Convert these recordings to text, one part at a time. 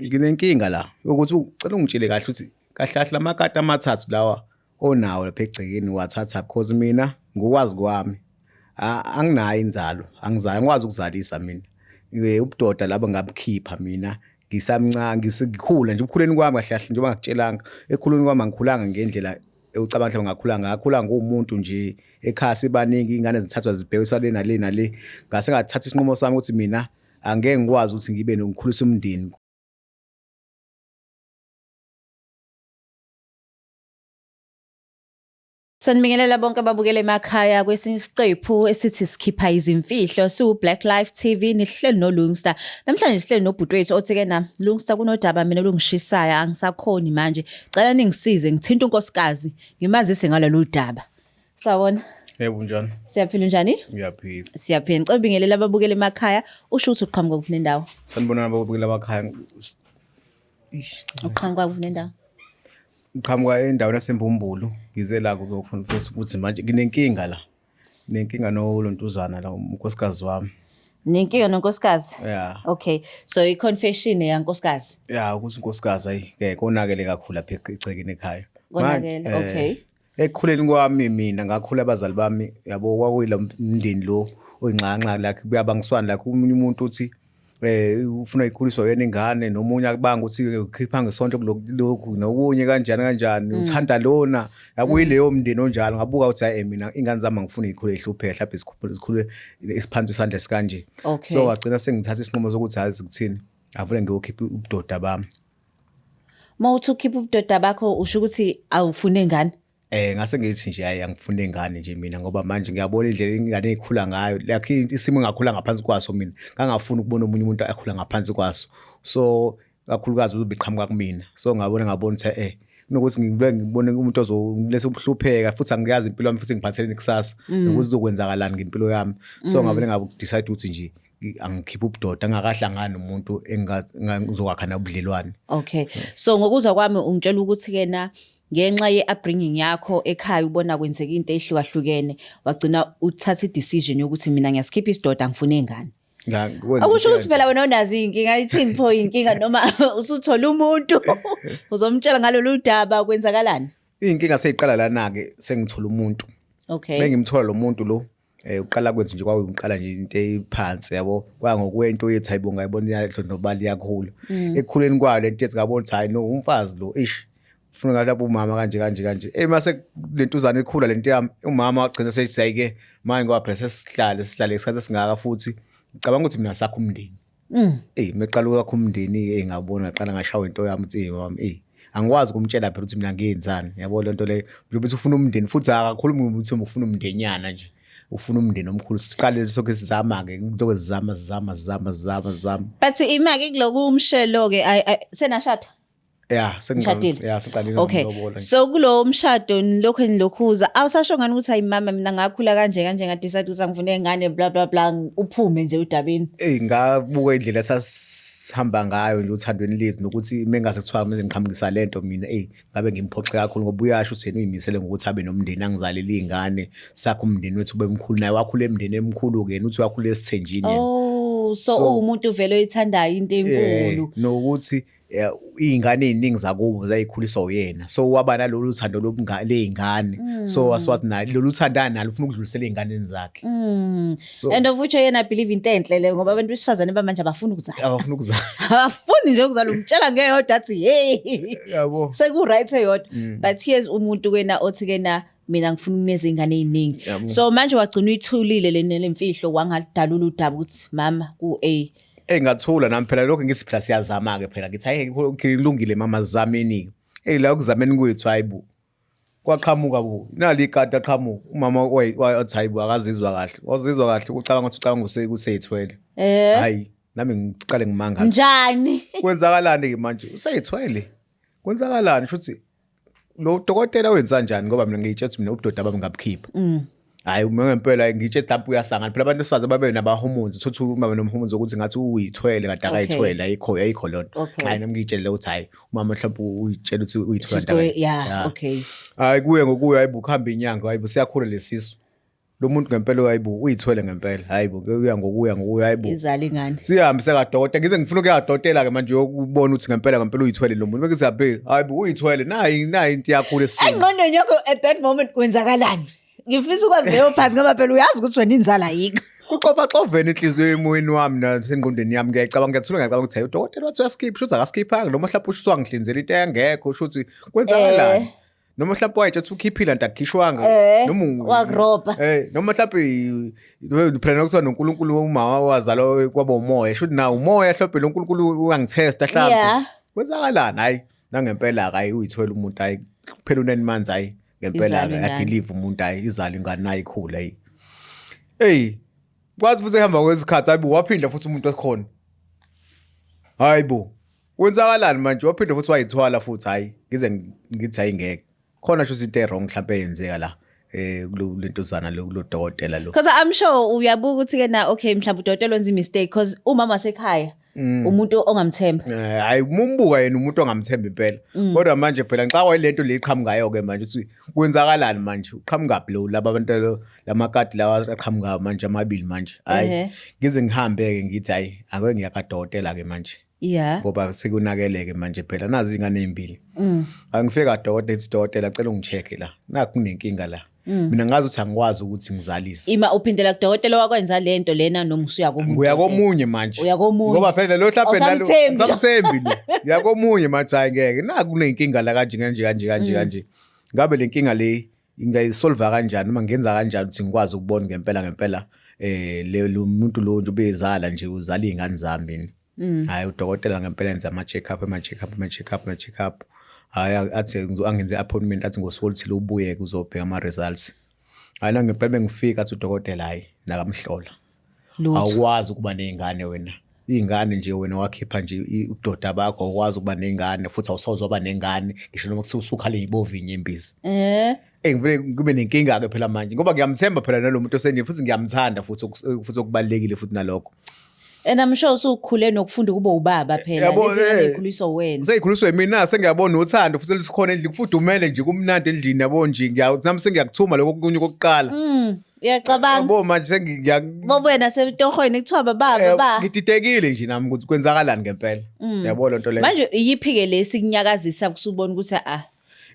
Nginenkinga la yokuthi ucela ungitshele kahle ukuthi kahle kahle amakati amathathu lawa onawo lapha egcekeni uwathatha because mina ngokwazi kwami anginayo inzalo, angizali, angikwazi ukuzalisa mina. Ubudoda laba ngabukhipha mina ngisamncane ngikhula nje ekukhuleni kwami kahle kahle njengoba ngakutshelanga, ekukhuleni kwami angikhulanga ngendlela ucabanga mhlawumbe ngakhula ngakhula nguwumuntu nje ekhaya sibaningi iy'ngane zithathwa zibhekiswa le nale nale. Ngase ngathatha isinqumo sami ukuthi mina angeke ngikwazi ukuthi ngibe ngikhulise umndeni. Sanibingelela bonke ababukela emakhaya kwesinye isiqephu esithi sikhipha izimfihlo siwu Black Life TV nihleli no Lungster. Namhlanje sihleli nobhuti wethu othi ke na Lungster kunodaba mina olungishisayo angisakhoni manje. Cela ningisize ngithinta unkosikazi ngimazise ngalolu daba. Sawona. Yebo unjani? Siyaphila unjani? Ngiyaphila. Siyaphila. Ngicela ubingelele ababukela emakhaya usho ukuthi uqhamuka kuphi nendawo. Sanibonani ababukela emakhaya. Ish. Uqhamuka kuphi nendawo? Ngiqhamuka endaweni yaseMbumbulu. Ngize la kuzokhonfess ukuthi manje nginenkinga la. Nenkinga nolontuzana la unkosikazi wami. Nenkinga nonkosikazi? Yeah. Okay. So i-confession yankosikazi. Yeah, ukuthi unkosikazi ayi ke konakele kakhulu lapha egcekeni ekhaya. Konakele, eh, okay. Ekukhuleni kwami mina ngakhula abazali bami yabo kwakuyilo mndeni lo oyinxanxa like kuyabangiswana like omunye umuntu uthi eh ufuna ikhuliswa yena ingane nomunye akubanga ukuthi ukhipha ngesonto kulokhu nokunye kanjani kanjani uthanda lona akuyileyo mndeni onjalo ngabuka ukuthi hayi mina ingane zami angifuni ikhule ihlupheke mhlawumbe zikhule zikhule isiphansi isandla esikanje Okay. so wagcina sengithatha isinqumo sokuthi hayi sikuthini avule ngiyokhipha ubudoda bami. Uma uthi ukhipha ubudoda bakho usho ukuthi awufune ingane? Eh ngase ngithi nje hayi angifune ingane nje mina ngoba manje ngiyabona indlela ingane ekhula ngayo like isimo engakhula ngaphansi kwaso mina ngangafuni ukubona omunye umuntu akhula ngaphansi kwaso so kakhulukazi uzobe qhamuka kumina so ngabona ngabona ukuthi eh kunokuthi ngibe ngibone umuntu ozoletha ukuhlupheka futhi angiyazi impilo yami futhi ngiphatheleni kusasa nokuthi izokwenzakalani ngempilo yami so ngavele ngabe decide ukuthi nje angikhiphe ubudoda angakahlangani nomuntu engizokwakha naye ubudlelwane. Okay. So ngokuzwa kwami ungitshela ukuthi ke na ngenxa ye-upbringing yakho ekhaya ubona kwenzeka into ehlukahlukene wagcina uthatha i-decision yokuthi mina ngiyasikhipha isidoda ngifuna ingane. Akusho ukuthi phela wena unazo iy'nkinga ithini pho iy'nkinga noma usuthola umuntu uzomtshela ngalolu daba kwenzakalani? Iy'nkinga seyiqala lana-ke sengithola umuntu. Okay. Bengimthola lo muntu lo eh uqala kwethu nje kwakuqala nje into ephansi yabo kwangokwento yethu ayibo ngayibona iyadlondlobala iyakhula mm. ekukhuleni kwayo lento yethu ngabona ukuthi hayi no umfazi lo ish ufuna ngathi lapho umama kanje kanje kanje eh mase lentuzana ikhula lento yami umama wagcina sethi hayi ke manje ngoba phela sesihlale sihlale isikhathi esingaka futhi ngicabanga ukuthi mina sakho umndeni Mm. Ey meqala ukwakha umndeni ke ngabona ngaqala ngashawa into yami uthi mama ey angikwazi ukumtshela phela ukuthi mina ngiyenzani yabo lento leyo njengoba uthi ufuna umndeni futhi akakhulumi ukuthi ufuna umndenyana nje ufuna umndeni omkhulu siqale sonke sizama ke into sizama sizama sizama sizama sizama but imake kuloku umshelo ke senashada Yeah, sengiqalile. Yeah, siqalile okay. So kulo mshado nilokhu nilokhuza awusasho ngani ukuthi hayi mama mina ngakhula kanje kanje nga decide ukuthi angifune ingane bla bla bla uphume nje udabeni. Ey ngabuka indlela sasihamba ngayo nje uthandweni lethu nokuthi mengase kuthiwa manje ngiqhamukisa lento mina ey ngabe ngimphoxe kakhulu ngoba uyasho ukuthi yena uyimisele ngokuthi abe nomndeni angizalele izingane sakhe umndeni wethu ube mkhulu naye wakhula emndeni emkhulu ke yena uthi wakhula esithenjini yena. Oh so uwumuntu vele oyithandayo into enkulu. Nokuthi iy'ngane ey'ningi zakubo zayikhuliswa uyena so waba nalolu thando ley'ngane mm. so waswazi naye lolu thandana nalo ufuna ukudlulisela ey'nganeni zakhe mm. so, and of which yena believe into enhle le ngoba abantu besifazane bamanje abafuni ukuzala abafuni ukuzala abafuni nje ukuzala umtshela ngeyodwa athi hey yabo seku-right eyodwa mm. but here's umuntu kena othi kena mina ngifuna ukunezingane eziningi so manje wagcina uyithulile le mfihlo wangalidalula udaba ukuthi mama ku-a Ey ngathula nami phela lokho ngithi phela siyazama ke phela ngithi hayi kulungile mama sizameni ke. Ey la kuzameni kwethu hayibo. Kwaqhamuka bo. Nali ikati aqhamuka. Umama wathi hayibo akazizwa kahle. Wazizwa kahle ucabanga ukuthi ucabanga useyithwele. Eh. Hayi nami ngiqale ngimangala. Njani? Kwenzakalani ke manje? Useyithwele. Kwenzakalani shuthi lo dokotela wenza njani ngoba mina ngiyitshela ukuthi mina ubudoda bami ngabukhipha mm. hayi uma ngempela ngitshe mhlawumbe uyasangana phela abantu besifazane babe naba-hormones uthotha uma nama-hormones ukuthi ngathi uyithwele kade akayithwele ayikho ayikho loo nto hayi nami ngiyitshelele ukuthi hhayi umama mhlawumbe uyitshela ukuthi uyithwele yeah okay hayi kuye ngokuya hayi bukuhamba inyanga hayi busiyakhula lesisu Lo muntu ngempela, hayibo, uyithwele ngempela. Hayibo, kuya ngokuya ngokuya, hayibo. Izala ingane. Sihambe sekadokotela, ngize ngifuna ukuya kadokotela ke manje yokubona ukuthi ngempela ngempela uyithwele lo muntu. Beke siyaphila, hayibo, uyithwele, nayi nayi into yakhula esiswini. Engqondweni yakho at that moment kwenzakalani? Ngifisa ukwazi leyo part ngoba phela uyazi ukuthi wena inzala ayikho. Kuxovaxovene inhliziyo emoyeni wami nasengqondweni yami. Ngiyacabanga, ngiyathula, ngiyacabanga ukuthi hayi, udokotela wathi uyaskipha, shuthi akaskhiphanga, noma mhlawumbe usho wangihlinzela into engekho, shuthi kwenzakalani, noma mhlawumbe wayetshe ukuthi ukhiphile anti akukhishwanga, noma wakurobha. Noma mhlawumbe phela nokuthiwa noNkulunkulu uma wazalwa kwaba umoya, shuthi na umoya mhlawumbe lo nkulunkulu uyangithesta mhlawumbe. Kwenzakalani? Hayi, nangempela hayi, uyithwele umuntu, hayi, kuphela u-9 months, hayi, ngempela. Izalwa ingane. Yadeliver umuntu, hayi, izala ingane, nayi ikhula, hayi. Hey, kwathi futhi ehamba kwesikhathi, hayibo, waphinda futhi umuntu esikhona, hayibo, kwenzakalani manje? Waphinda futhi wayithwala futhi. Hayi, ngize ngithi hayi, ngeke khona, sho into e-wrong mhlawumbe eyenzeka la kulo lentuzana lo, kulo dokotela lo. Because I'm sure uyabuka ukuthi ke na, okay, mhlawumbe udokotela wenza i-mistake because umama wasekhaya umuntu ongamthemba. Hayi, umumbuka yena umuntu ongamthemba impela, kodwa manje phela nxa kwayilento le iqhamukayo ke manje ukuthi kwenzakalani manje, uqhamukaphi lo, laba abantu lo, lamakati lawa aqhamukayo manje amabili manje, hayi. Ngize ngihambe ke ngithi hayi, ake ngiya kadokotela ke manje ngoba sekunakeleke manje phela, nazi ingane ezimbili. Angifike kadokotela, ethi, "Dokotela, cela ungi-check la, nakhu kunenkinga la, mina ngazi ukuthi angikwazi ukuthi ngizalise." Ima, uphindela kudokotela wakwenza lento lena noma usuya komunye? Nguya komunye manje. Uya komunye. Ngoba phela lo mhlawumbe nalo Awusamthembi lo. Awusamthembi lo. Ngiya komunye manje, hayi, ngeke, naku kunenkinga la kanje kanje kanje kanje kanje, ngabe le nkinga le ingayisolva kanjani noma ngenza kanjani ukuthi ngikwazi ukubona ngempela ngempela le lo muntu lo nje ubezala nje, uzala izingane zami yini? Hayi, udokotela ngempela enza ama check up, ama check up, ama check up, ama check up. Hayi, athi angenze appointment, athi ngosuku oluthile ubuye uzobheka ama results. Hayi, nangempela bengifika, athi udokotela, hayi, nakamhlola. Lutho. Awukwazi ukuba ney'ngane wena, iy'ngane nje wena wakhipha nje ubudoda bakho, awukwazi ukuba nengane futhi, awusoze waba nengane ngisho noma kuthiwa usukhale yibovu inyembezi. Eh, ngivele kube nenkinga-ke phela manje ngoba ngiyamthemba phela nalo muntu osendlini, futhi ngiyamthanda futhi, futhi okubalulekile futhi nalokho. And I'm sure usukhule nokufunda ukuba ubaba phela. Yabo, Lezi ngane ey'khuliswa wena. Seyikhuliswe mina, sengiyabona uthando futhi lukhona endlini, kufudumele nje, kumnandi endlini, yabo nje, nami sengiyakuthuma lokho okunye kokuqala. Uyacabanga. Yabo manje sengiya Boba wena setohweni kuthiwa baba baba. Ngididekile nje nami ukuthi kwenzakalani ngempela, yabo lento leyo. Manje iyiphi-ke lesi kunyakazisa kusubona ukuthi ah?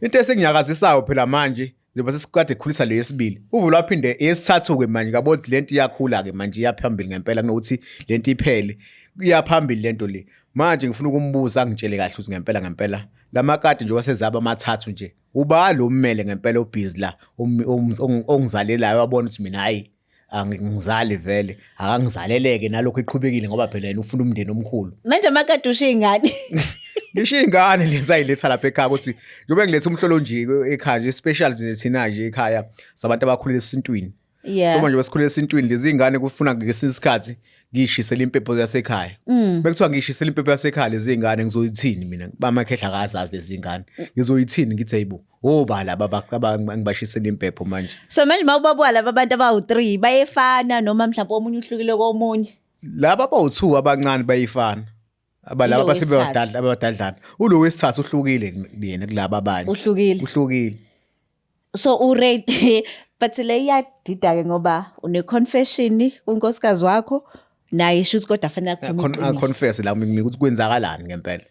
Into esenginyakazisayo phela manje, njengoba sesikade kukhulisa le yesibili, uvula waphinde eyesithathu-ke manje, ngabona ukuthi lento iyakhula-ke manje, iyaphambili ngempela kunokuthi lento iphele, iyaphambili lento le manje. Ngifuna ukumbuza angitshele kahle ukuthi ngempela ngempela lamakati njengoba sezaba amathathu nje, uba lo mmele ngempela obhizi la ongizalelayo, wabona ukuthi mina hayi, angingizali vele, akangizaleleke nalokho iqhubekile, ngoba phela yena ufuna umndeni omkhulu. Manje amakade ushiya ingane. Ngisho iy'ngane lezi ayiletha lapha ekhaya, ukuthi njengoba ngiletha umhlolo nje ekhaya nje special nje, thina nje ekhaya sabantu abakhulele esintwini. So manje besikhulele esintwini, lezi iy'ngane kufuna ngesinye isikhathi ngiyishisele impepho yasekhaya. Bekuthiwa ngiyishisele impepho yasekhaya lezi iy'ngane, ngizoyithini mina? Bamakhehla akazazi lezi iy'ngane, ngizoyithini? Ngithi hayibo, oba laba ngibashisele impepho manje? So manje uma ubabuka laba bantu abawu-3, bayefana noma mhlawumbe omunye uhlukile komunye? Laba abawu-2 abancane bayifana, abalaba Ilo wesithathu. abasebebadadla, abadadlana. Ulo wesithathu uhlukile yena kulaba abanye. Uhlukile. Uhlukile. So u-ready, but le iyadida-ke ngoba une-confession kunkosikazi wakho naye, shuthi kodwa fanele akhulume iqiniso. Confess la mina ukuthi kwenzakalani ngempela.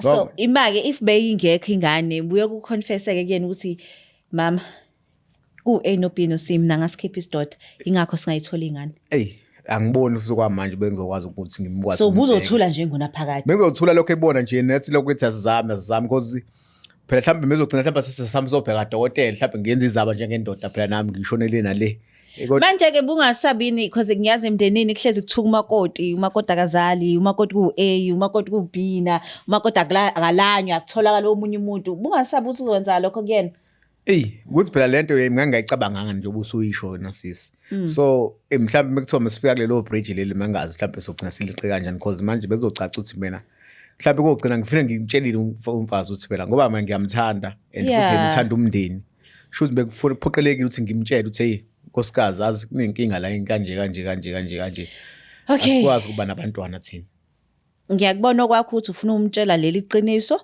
So ima-ke if beyingekho ingane, buye ku-confess-ke kuyena ukuthi mama, ku-A no B no C, mina ngasikhipha isidoda, ingakho singayitholi ingane? Eyi, angiboni futhi kwamanje bengizokwazi ukuthi ngimkwazi So ukumthenga. ubuzothula nje ngunaphakade? Bengizothula lokho ebona nje nethi lokho ethi asizame, asizame, because phela mhlawumbe bezogcina mhlawumbe sesesami sobheka dokotela, mhlawumbe ngiyenza izaba njengendoda phela nami ngishonele nale. Manje-ke bungasabini because ngiyazi emndenini kuhlezi kuthuka umakoti, umakoti akazali, umakoti ku-A, umakoti ku-B, na umakoti akalanywa, akutholakala omunye umuntu. Bungasabi ukuthi uzokwenza lokho kuyena? Eyi, ukuthi phela lento ngangingayicabanganga nje ubusuyisho wena sisi. So mhlawumbe mekuthiwa masifika kulelo bridge leli, mangazi mhlawumbe sogcina siliqe kanjani, because manje bezocaca ukuthi mina mhlawumbe kogcina ngifike ngimtshelile umfazi ukuthi phela ngoba mina ngiyamthanda and futhi yena uthanda umndeni. Shuthi bekufuna kuphoqelekile ukuthi ngimtshele ukuthi hey nkosikazi, azi kunenkinga la, kanje kanje kanje kanje kanje. Asikwazi ukuba nabantwana thina. Ngiyakubona okwakho ukuthi ufuna umtshela leli qiniso.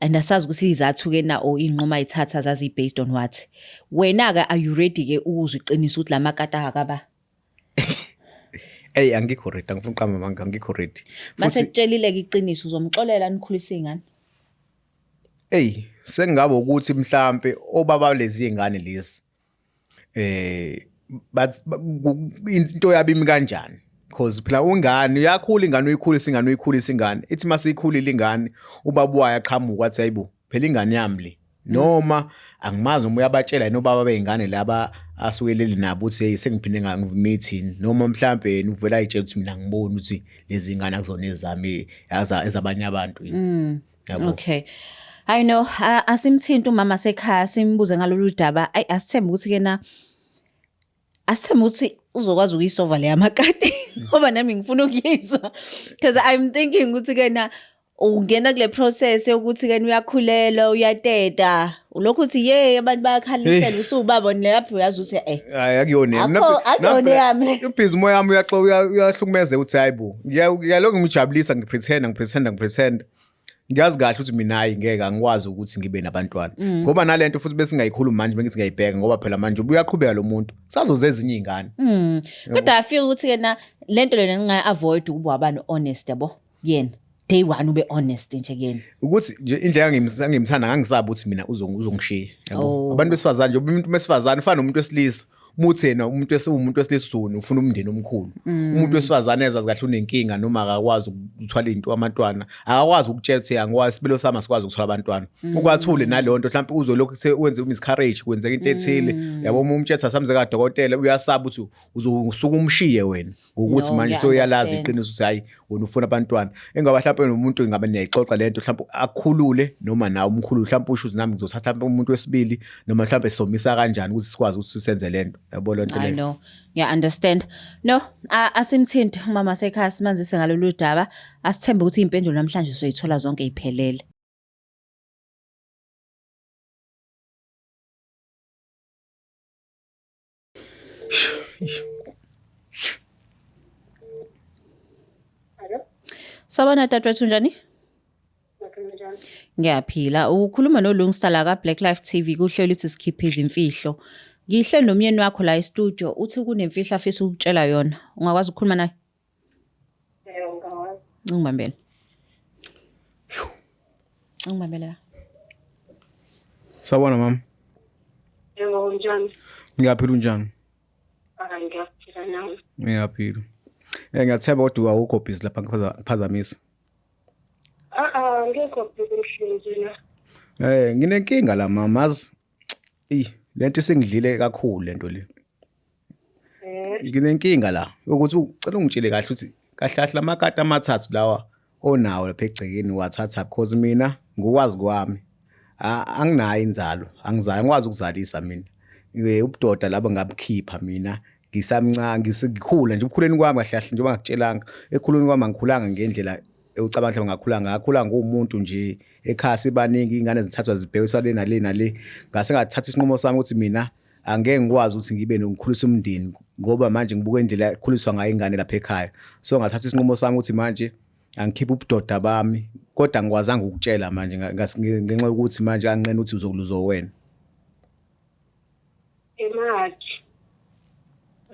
And asazi ukuthi izathu ke na or inqoma ayithatha zazi based on what. Wena ke are you ready ke ukuzwa iqiniso ukuthi lamakata akaba? Ey angikho ready, angifuni uqamba amanga, angikho ready. Mase kutshelile ke iqiniso uzomxolela nikhulise ingane. Ey sengingaba ukuthi mhlambe obaba lezi ingane lezi eh but into yabo imi kanjani because phela ungane uyakhula ingane uyikhulisa ingane uyikhulisa ingane ithi masiyikhulile ingane ubaba wayo aqhamuka athi hayibo phela ingane yami le noma angimazi noma uyabatshela yini obaba bey'ngane laba asuke eleli nabo ukuthi hey sengiphinde ngangimithini noma mhlampe yena uvela ayitshela ukuthi mina ngiboni ukuthi lezi ngane akuzona ezami ezabanye abantu yini mm. Yabo. Okay. I know asimthinti umama sekhaya simbuze ngalolu daba. Ayi asithembe ukuthi ke na asithembe ukuthi uzokwazi ukuyisova le yamakati ngoba nami ngifuna ukuyizwa because I'm thinking ukuthi ke na ungena kule process yokuthi ke uyakhulelwa uyateta ulokhu uthi ye abantu bayakhalisela usubaba lapho uyazi ukuthi eh Hayi akuyona yami. Akuyona yami. Ubhizi moya wami uyahlukumezeka uthi hayibo. Ngiyalokhu ngijabulisa ngipretend ngipretend ngipretend. Ngiyazi kahle ukuthi mina hayi ngeke angikwazi ukuthi ngibe nabantwana. Mm. Ngoba nalento futhi besingayikhulumi manje bengithi ngiyayibheka ngoba phela manje ubuyaqhubeka lo muntu. Sazoze ezinye izingane. Mm. Kodwa I feel ukuthi yena lento lena ngingayi avoid ukuba abantu honest yabo. Yena day one ube honest nje kuyena. Ukuthi nje indlela engimthanda ngangisaba ukuthi mina uzongishiya yabo. Oh. Abantu besifazane nje umuntu wesifazane ufana nomuntu wesilisa. Muthi yena umuntu umuntu wesilisa uthi ufuna umndeni omkhulu. Mm. Umuntu wesifazane ezazi kahle unenkinga noma akakwazi ukuthwala into abantwana, akakwazi ukutshela ukuthi angikwazi isibelo sami asikwazi ukuthola abantwana. Mm. Ukwathule naleyo nto mhlawumbe uzolokhu kuthe wenze miscarriage kwenzeka into ethile. Mm. Yabo uma umtshetha samze kadokotela uyasaba ukuthi uzosuka umshiye wena. Ngokuthi No, manje sewuyalazi ngiya-understand. iqiniso ukuthi hayi wena ufuna abantwana engaba mhlawumbe nomuntu ngabe niyayixoxa lento mhlawumbe akukhulule noma nawe umkhulule mhlawumbe usho ukuthi nami ngizothatha umuntu wesibili noma mhlawumbe somisa kanjani ukuthi sikwazi ukuthi senze lento yabo lento I leyo know. Yeah, understand. No, asimthinti umama sekhaya simanzise ngalolu daba. Asithembe ukuthi impendulo namhlanje sizoyithola zonke iphelele. Sawubona dadewethu unjani? Ngiyaphila. Ukhuluma noLungsta la ka-Black Life TV kuhlelo ukuthi sikhiphe izimfihlo. Ngihle nomyeni wakho la e-studio uthi kunemfihlo afisa ukutshela yona. Ungakwazi ukukhuluma naye? Yebo, ngingakwazi. Ungibambele. Ungibambele la. Sawubona mama. Yebo, unjani? Ngiyaphila unjani? Hayi, ngiyaphila nami. Ngiyaphila. Eh ngiyathemba kodwa awukho busy lapha ngiphazamisa. Ah ah, ngekho busy ngihlezi la. Eh nginenkinga la mama azi. Ey lento isingidlile kakhulu lento le. Eh. Nginenkinga la yokuthi ucela ungitshele kahle ukuthi kahle kahle amakati amathathu lawa onawo lapha egcekeni wathatha because mina ngokwazi kwami anginayo inzalo angizali angikwazi ukuzalisa mina ubudoda laba ngabukhipha mina ngisamncane ngikhula nje ubukhuleni kwami kahle kahle njengoba ngakutshelanga ekhuleni kwami angikhulanga ngendlela ucabanga mhlawumbe ngakhula ngakhula nguwumuntu nje ekhaya sibaningi iy'ngane zithathwa zibhekiswa le nale nale ngase ngathatha isinqumo sami ukuthi mina angeke ngikwazi ukuthi ngibe nokukhulisa umndeni ngoba manje ngibuka indlela ekhuliswa ngayo ingane lapha ekhaya so ngathatha isinqumo sami ukuthi manje angikhiphe ubudoda bami kodwa angikwazanga ukutshela manje ngenxa yokuthi manje anqena ukuthi uzokuluza wena Imali.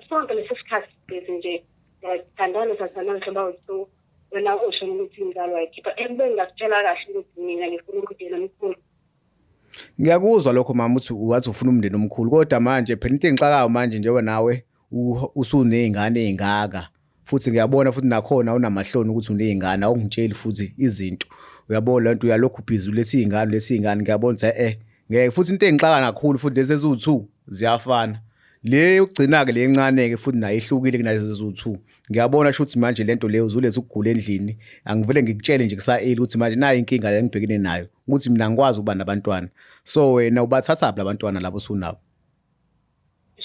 Sonke lesi sikhathi sibhizi nje siyathandana sathandana hlobo awusu wena usho ukuthi inzalo wayikhipha ekubeni ngakutshela kahle ukuthi mina ngifuna umndeni omkhulu. Ngiyakuzwa lokho mama uthi wathi ufuna umndeni omkhulu kodwa manje phela into engixakayo manje njengoba nawe usuney'ngane ey'ngaka futhi ngiyabona futhi nakhona unamahloni ukuthi uney'ngane awungitsheli futhi izinto uyabona lento uyalokhu ubhizi uletha iy'ngane uletha iy'ngane ngiyabona ukuthi eh ngeke futhi into engixaka kakhulu futhi lezi eziwu-two ziyafana le yokugcina-ke le encane-ke futhi nayo ihlukile kunalezi eziwu-two ngiyabona shuthi manje lento leyo uzuletha ukugula endlini angivele ngikutshele nje kusa-eli ukuthi manje nayo inkinga le engibhekene nayo ukuthi mina ngikwazi ukuba nabantwana so wena ubathathaphi labantwana labo osunabo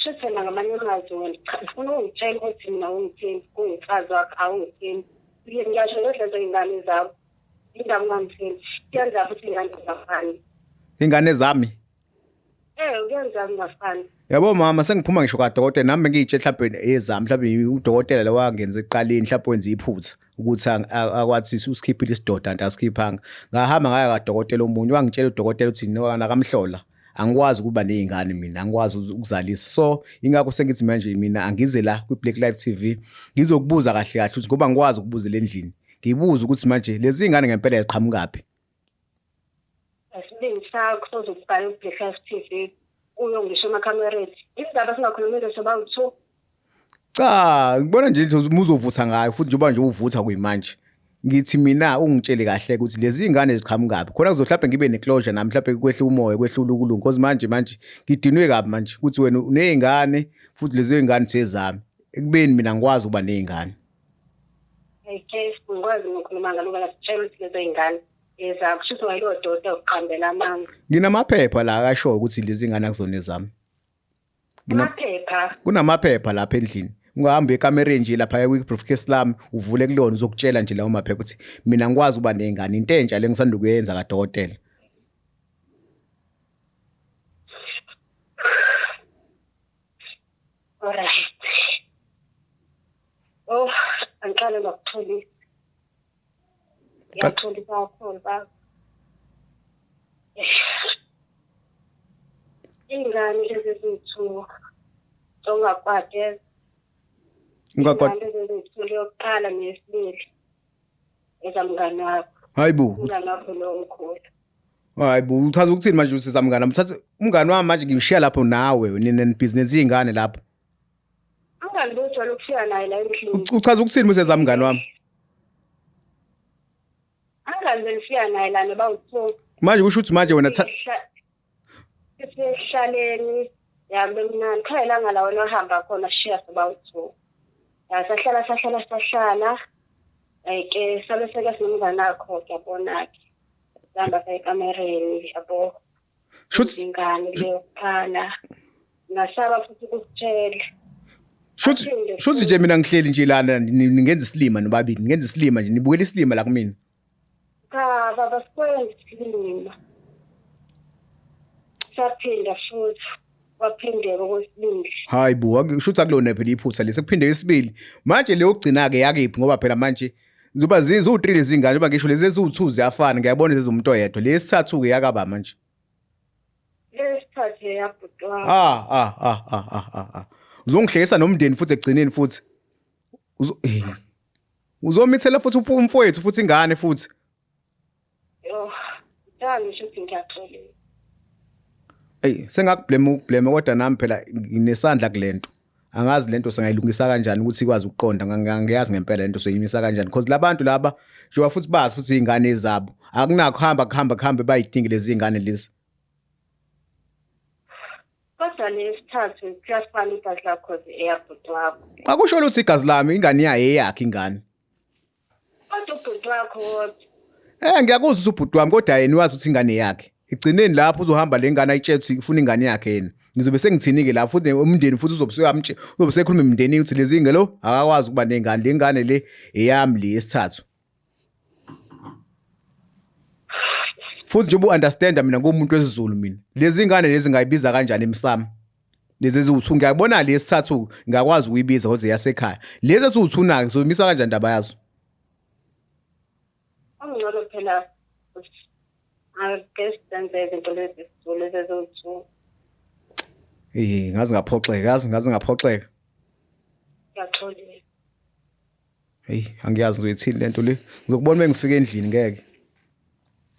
Shuthi wena ngamanye amazwi wena cha ufuna ukungitshela ukuthi mina ungithembi kungumfazi wakho awungithembi. Ngiyasho nodlezo iy'ngane zakho. Indaba ungangithembi. Kuyenza futhi iy'ngane zafani. Ingane zami? Eh kuyenza kungafani. Yabo mama sengiphuma ngisho kadokotela nami ngiyitshe mhlawumbe ezami mhlawumbe udokotela lo wangenza ekuqaleni mhlawumbe wenza iphutha ukuthi akwathi usikhiphile isidoda anti asikhiphanga. Ngahamba ngaya kadokotela omunye wangitshela udokotela ukuthi nakamhlola angikwazi ukuba nezingane mina angikwazi ukuzalisa. So ingakho sengithi manje mina angize la kwi Black Life TV ngizokubuza kahle kahle ukuthi ngoba ngikwazi ukubuzela endlini. Ngibuza ukuthi manje lezi ngane ngempela ziqhamukaphi. Isibindi sakho sozokubhala ku-Black Life TV kuyo ngisho emakhamereni. Izindaba singakhulumile sobawu-two. Cha, ngibona nje ukuthi uma uzovutha ngayo futhi njengoba nje uvutha kuyimanje. Ngithi mina ungitshele kahle ukuthi lezi zingane ziqhamukaphi. Khona kuzohlaphe ngibe neclosure nami mhlawumbe kwehle umoya kwehlula ukulunga because manje manje ngidinwe kabi manje ukuthi wena unezingane futhi lezi zingane zezami. Ekubeni mina ngikwazi ukuba nezingane. Hey Case, ngikwazi ngokukhuluma ngaloba ngasitshela ukuthi lezo zingane ezakho shuthi wayilowo doti uqambela amanga. Nginamaphepha la akashoyo ukuthi lezi ngane akuzona ezami. Amaphepha. Kunamaphepha lapha endlini. Ungahamba ekamereni nje lapha kwi-briefcase lami uvule kulona uzokutshela nje lawo maphepha ukuthi mina ngikwazi ukuba ney'ngane into entsha le ngisanda ukuyenza kadokotela. Alright. Oh, angiqale ngokuxolisa. Ngiyaxolisa kakhulu baba. Iy'ngane lezi eziwu-two ongakwati Ungakwati. Iy'ngane lezi eziwu-two leyokuqala neyesibili ezamngane wakho. Hayi bo. Umngane wakho lo omkhulu. Hayi bo, uchaza ukuthini manje usisa mngane? Mthathe umngane wami manje ngimshiya lapho nawe nina nibhizinisi izingane lapho. Umngane bojwayele ukufika naye la endlini. Uchaza ukuthini useza mngane wami? Umngane benifika naye lana bawu-two. Manje kusho ukuthi manje wena Sesihlaleni yabe mnandi khona ilanga la wena ohamba khona sishiya sobawu-two. Ya sahlala sahlala sahlala ke sabe seke sinomngane wakho kuyabona-ke. Sihamba saya ekamereni yabo. Shuthi Ingane leyokuqala. Ngasaba futhi ukukutshela. Shuthi shuthi nje mina ngihleli nje lana ningenza isilima nobabili ningenza isilima nje nibukela isilima la kumina. Cha baba sikwenza isilima. Saphinda futhi kwaphindeka okwesibili. Hayi bo shuthi akulona phela iphutha lesi kuphinde isibili. Manje leyo gcina ke yakephi ngoba phela manje Ziba ziwu-3 lezi ngane njengoba ngisho lezi eziwu-2 ziyafana ngiyabona lezi umuntu oyedwa. Lesithathu ke yakaba manje. Lesithathu eyabhuti wami. Ah ah ah ah ah ah. ah. Uzongihlekisa nomndeni futhi ekugcineni futhi. Uzo eh. Uzomithela futhi umfowethu futhi ingane futhi. Yo, ngithanda ngisho ukuthi ngiyaxolisa. Ey, sengakublame ukublame kodwa nami phela nginesandla kulento. Angazi lento singayilungisa kanjani ukuthi ikwazi ukuqonda ngiyazi ngempela lento soyimisa kanjani because labantu laba njengoba futhi bazi futhi izingane zabo akunakho hamba kuhamba kuhambe bayidinge lezi zingane lezi. Kodwa lesithathu kuyafana igazi lakho eyabhuti wakho. Akusho lutho igazi lami ingane yayo eyakhe ingane. Kodwa ubhuti wakho wodwa. Eh ngiyakuzwa ukuthi ubhuti wami kodwa yena wazi ukuthi ingane yakhe. Egcineni lapho uzohamba le ngane ayitshela ukuthi ufuna ingane yakhe yena. Ngizobe sengithini ke lapho futhi umndeni futhi uzobe usuyamtshe uzobe sekhuluma emndenini ukuthi lezi ngelo akakwazi ukuba nengane le ngane le eyami le yesithathu. Futhi njengoba u-understanda mina ngumuntu wesiZulu mina. Lezi ngane lezi ngayibiza kanjani emsamo? Lezi eziwu-2 ngiyabona le yesithathu ngakwazi ukuyibiza kodwa yasekhaya. Lezi eziwu-2 na ngizomisa kanjani indaba yazo? Okungcono phela ake senze izinto lezi esiZulu lezi eziwu-two. Eh ngaze ngaphoxeka yazi ngaze ngaphoxeka. Ngiyaxolisa. Hey angiyazi ngizoyithini lento le. Ngizokubona mengifika endlini ngeke.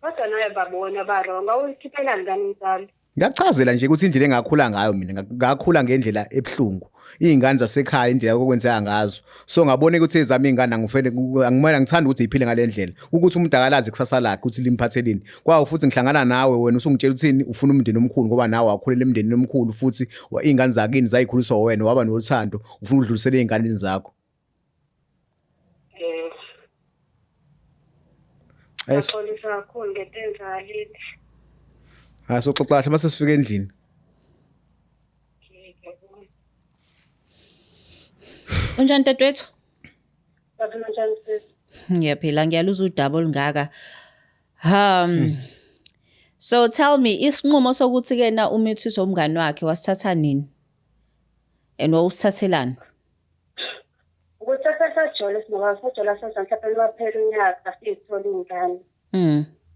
Kodwa naye babona ba-wrong awuyikhiphelani ngane mzali. Ngiyachazela nje ukuthi indlela engakhula ngayo mina ngakhula ngendlela ebuhlungu. Izingane zasekhaya indlela okwenzeka ngazo. So ngabona ukuthi ezami izingane angifene angimele ngithanda ukuthi iphile ngalendlela. Ukuthi umuntu akalazi kusasa lakhe ukuthi limphatheleni. Kwawo futhi ngihlangana nawe wena usungitshela ukuthini ufuna umndeni omkhulu ngoba nawe wakhulela emndenini omkhulu futhi izingane zakini zayikhuliswa wena waba nothando ufuna udlulisele ezinganeni zakho. Eh. Ngiyaxolisa kakhulu ngento enzakalile. Hayi soxoxa kahle mase sifika endlini. Unjani dadewethu? Baphila njani sis? Ngiyaphila ngiyaluzwa udaba olungaka. Ha. So tell me, isinqumo sokuthi kena umithiso umngani wakhe wasithatha nini? And wawusithathelani? Ukuthi sasajole singoba sajola saza mhlawumbe waphela unyaka siyithola iy'ngane.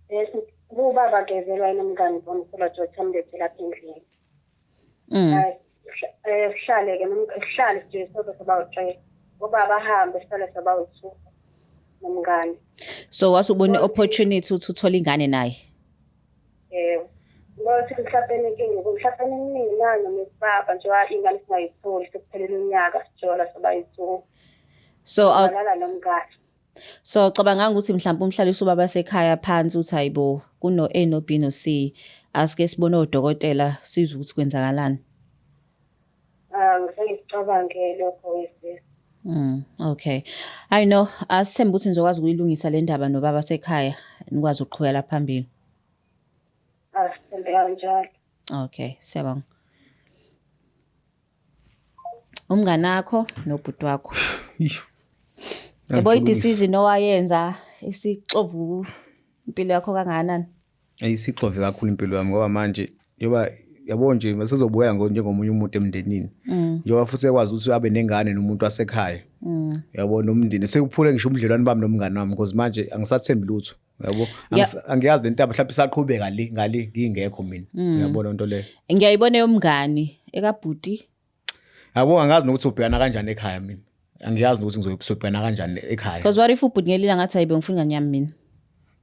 Bese kubaba kezelwa yena umngani bomkhulu wathi amlethe lapha endlini. Sihlale-ke sihlale nje sobe sabawu-three. Ubaba ahambe sihlale sabawu-two nomngani. So wasubona i-opportunity ukuthi uthole ingane naye. Yebo. Ngothi mhlawumbe inkinga mhlawumbe eminingi nayo nobaba nje ingane singayitholi sekuphelele unyaka sijola sabayi-two. So Walala nomngani. So cabanga ukuthi mhlawumbe umhlalisa ubaba sekhaya phansi uthi hayibo kuno A no B no C, asike sibone odokotela sizwe ukuthi kwenzakalani. Ngisengicabange lokho wesisi. Okay. I know, asithembe ukuthi nizokwazi ukuyilungisa le ndaba nobaba sekhaya, nikwazi ukuqhubekela phambili. Asithembe kanjalo. Okay, siyabonga. Umngani wakho nobhuti wakho. Isho. Yabo, i-decision owayenza isixovu impilo yakho kangakanani? Ayisixove kakhulu impilo yami, ngoba manje njengoba yabo nje sezobuya njengomunye umuntu emndenini, njengoba futhi ekwazi ukuthi abe nengane nomuntu wasekhaya, yabo, nomndeni sekuphule ngisho ubudlelwane bami nomngani wami, because manje angisathembi lutho, yabo. Angiyazi le ntaba mhlawumbe isaqhubeka le ngale ngingekho mina, uyabona lento leyo. Ngiyayibona yomngani ekabhuti. Yabo, angazi nokuthi ubhekana kanjani ekhaya mina, angiyazi nokuthi ngizobhekana kanjani ekhaya. Because what if ubhuti ngelila ngathi ayibe ngifuna ingane yami mina?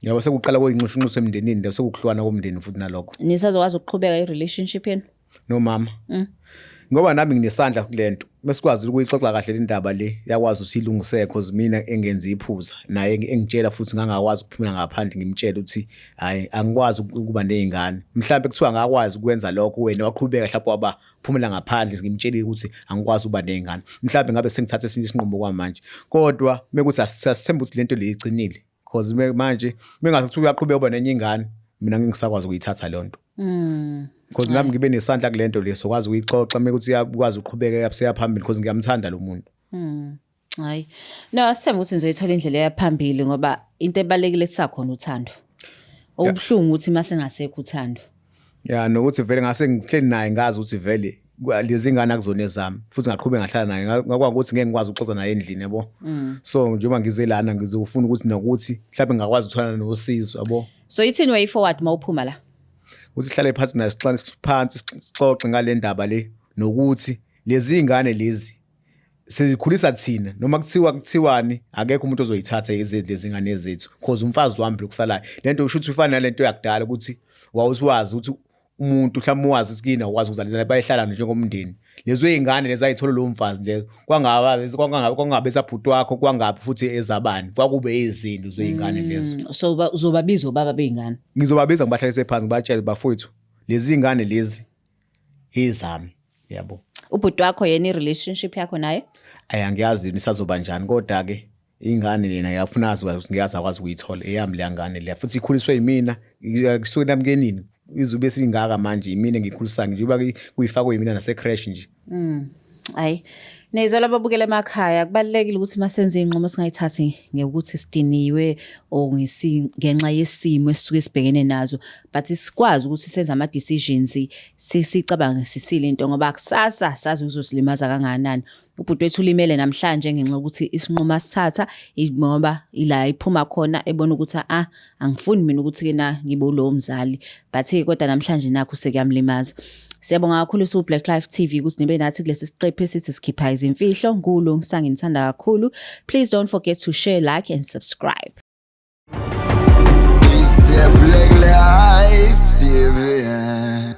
Yabo, sekuqala kuyinxushunxushu emndenini leyo, sekukuhlukana komndeni futhi nalokho. Nisazokwazi ukuqhubeka i-relationship yenu? Nomama, ngoba nami nginesandla kulento, mesikwazi ukuyixoxa kahle le ndaba le, yakwazi ukuthi ilungiseke, cause mina engenza iphutha naye engitshela futhi ngangakwazi ukuphumela ngaphandle ngimtshele ukuthi hayi, angikwazi ukuba nezingane. Mhlawumbe kuthiwa ngakwazi ukwenza lokho, wena waqhubeka mhlawumbe waba phumela ngaphandle ngimtshelile ukuthi angikwazi ukuba nezingane, mhlawumbe ngabe sengithatha esinye isinqumo kwamanje. Kodwa mekuthi asithembe ukuthi lento le icinile, cause manje mengathi kuthiwa uyaqhubeka uba nenye ingane, mina ngingisakwazi ukuyithatha leyo nto, because nami ngibe nesandla kule nto le. Sokwazi ukuyixoxa mekuthi iyakwazi ukuqhubeka seya phambili, because ngiyamthanda lo muntu. Hayi. No, asithembe ukuthi nizoyithola indlela eyaphambili, ngoba into ebalekile kusakhona uthando. Okubuhlungu ukuthi mase ngasekho uthando. Ya, nokuthi vele ngase ngihleli naye ngazi ukuthi vele lezi ngane akuzona ezami, futhi ngaqhubeka ngahlala naye, ngakwazi ukuthi ngeke ngikwazi ukuxoxa naye endlini, yabo. So njengoba ngize lana ngizofuna ukuthi nokuthi mhlawumbe ngingakwazi ukuthola nosizo, yabo. So ithini way forward mawuphuma la? Ukuthi sihlale phansi naye, sixoxe phansi, sixoxe ngale ndaba le, nokuthi lezi ngane lezi sikhulisa thina, noma kuthiwa kuthiwani, akekho umuntu ozoyithatha lezi ngane zethu, cause umfazi wami lokusalayo. Lento usho ukuthi ifana nalento yakudala, ukuthi wawusiwazi ukuthi umuntu mhlawumbe uwazi ukuthi kini awukwazi ukuzalela, bayihlala njengomndeni. Lezo y'ngane lezi ayithola lowo mfazi leyo, kwangaba kwangabe esabhuti wakho, kwangabi futhi ezabani, kwakube izinto zey'ngane lezo. So uzobabiza obaba bey'ngane? Ngizobabiza, ngibahlalise phansi, ngibatshele, bafowethu, lezi ngane lezi ezami, yabo. Ubhuti wakho yena, i-relationship yakho naye? Ayi, angiyazi yini isazoba njani, kodwa-ke ingane lena ngiyafuna azi ukuthi ngiyazi akwazi ukuyithola eyami leya ngane leya, futhi ikhuliswe yimina kusuke namkenini izube singaka manje, yimina engikhulisayo njengoba kuyifakwe yimina nase-creche nje. Hayi. Nizwa lababukela emakhaya, kubalulekile ukuthi masenze inqumo singayithathi ngekuthi sidiniwe or ngenxa yesimo esisuke sibhekene nazo, but sikwazi ukuthi senze ama decisions sicabange sisile into, ngoba kusasa sazi uzosilimaza kangakanani. Ubhuti wethu ulimele namhlanje ngenxa yokuthi isinqumo asithatha ngoba ila iphuma khona ebona ukuthi ah, angifuni mina ukuthi ke na ngibe ulowo mzali, but kodwa namhlanje nakho sekuyamlimaza. Siyabonga kakhulu su Black Life TV ukuthi nibe nathi kulesi siqephu esithi sikhipha izimfihlo. Ngulu ngisangithanda kakhulu. Please don't forget to share, like and subscribe. It's the Black Life TV.